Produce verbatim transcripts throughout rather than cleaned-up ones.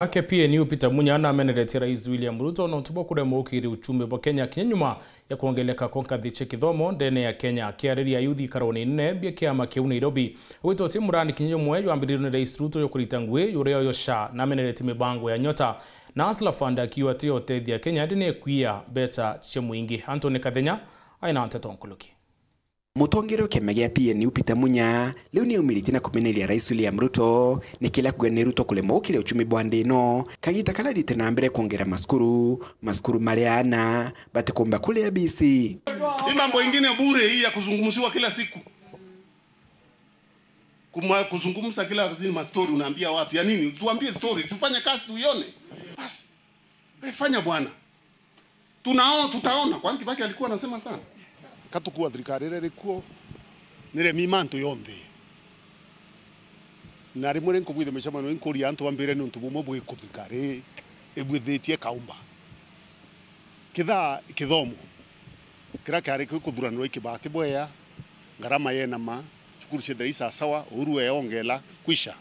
Ake P N U Peter Munya nameneretie Rais William Ruto nontu bwa kuremwa ukiri uchumi bwa Kenya kinya nyuma ya kwongeleka kwa nkathi cia kithomo ndene ya Kenya. Akiariria ayuthi ikarone inene bia kiama kiu Nairobi, gwitwa ti murani kinya jumwe jwambiririo ni Rais Ruto jwa kurita ngui juri oyo SHA, nameneretie mibango ya Nyota na Hustler Fund akiuga ati yotethia Kenya indi ni ekuia mbeca cia muingi. Anthony Kathenya aina nteto nkuluki. Mutongeria wa kiama gia P N U Peter Munya riu ni aumiritie na kumeneria Rais William Ruto ni kila kuga ni Ruto kuremwa gukiria uchumi bwa nthi ino, kagita kala athiite na mbere kwongera macukuru, macukuru maria aana batikumba kuria bisi. Hii mambo ingine bure hii ya kuzungumziwa kila siku. Kuma-, kuzungumza kila zini mastori unaambia watu ya nini? Tuambie story, tufanye kazi tuione. Basi. Eh, fanya bwana. Tunao-, tutaona. Kwani Kibaki alikuwa anasema sana? Katukua thirikari iria iri kuo, ni remi mantu yonthe. Na rimwe ri nkubwithe micemanio, inkuria antu bambire ni untu bumwe bwiku thirikari ibwithitie kaumba. Kithaa kithomo kiria kiari kikuthuranirwa ikibaa kibwea, ngarama yenama, cukuru ciethira i sawasawa, uru eongela, kwisha.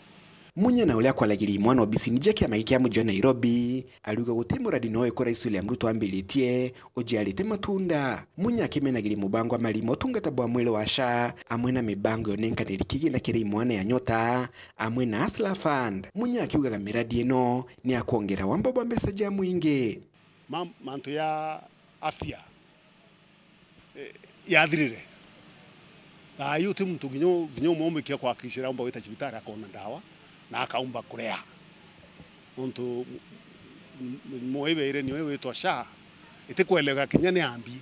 Munya na uria akwaragiria imwana obisini ja kiama giki kia muji wa Nairobi, ariuga guti muradi no iku Rais William Ruto ambiritie ujiarite matunda. Munya akimenagiria mubango wa marima, utungata bwa mwiri wa SHA, amwe na mibango yonenkaniri kigina kiri imwana ya Nyota, amwe na Hustler Fund. Munya akiugaga miradi ino ni ya kwongera wamba bwa mbeca ja mwingi. Ma-, mantu ya afya, eh, yathirire. Thaa ii uti muntu nginya u-, nginya umwe umikia kuhakikishira aumba gwita cibitari akona ndawa na akaumba kurea. Nontu m-, m-, murimo ibeire niyo witwa SHA, itikweleka kinya ni ambi.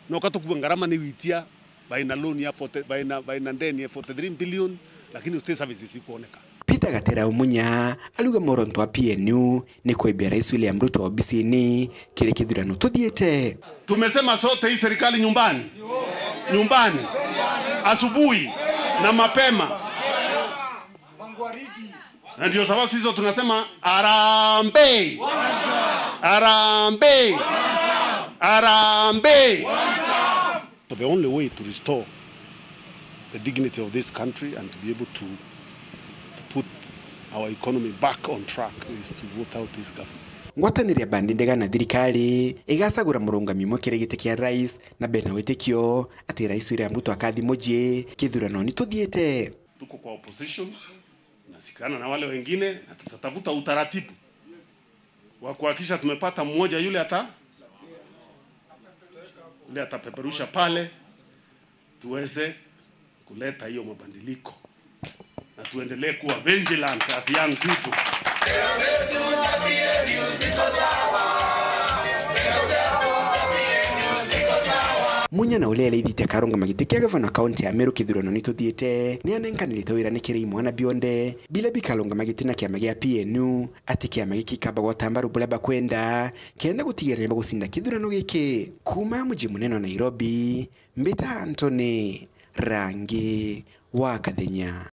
No katukua ngarama ni witia, baina loan ya forty, baina, baina ndeni ya forty three billion, lakini uti services ikwoneka. Peter Gatera Umunya ariuga muronto wa P N U ni kwibia Rais William Ruto obisini kiri kithurano tuthiite. Tumesema sote hii serikali nyumbani, nyumbani, asubuhi na mapema. Na ndio sababu sisi tunasema harambee, harambee, harambee. But the only way to restore the dignity of this country and to be able to, to put our economy back on track is to vote out this government. Ngwataniro ya Bandi Ndega na thirikari igacagura murungami umwe kiri giti kia rais, na bena witikio ati Rais William Ruto akathi muji kithuranoni tuthiite. Tuko kwa opposition, tunasikana na wale wengine na tutatafuta utaratibu wa kuhakikisha tumepata mmoja yule ata-, yule atapeperusha pale, tuweze kuleta hiyo mabadiliko na tuendelee kuwa vigilant as young people. Munya na uria eraithitie akarungama giti kia gavana kaunti ya Meru kithuranoni tuthiite, ni anenkanirite wira ni kiri imwana bionthe bila bikarungama giti na kiama gia P N U, ati kiama giki kikamba gwata mbaru buria bakwenda kenda gutigira ni bagucinda kithurano giki. Kuuma muji munene wa Nairobi, mbita Anthony Rangi wa Kathenya.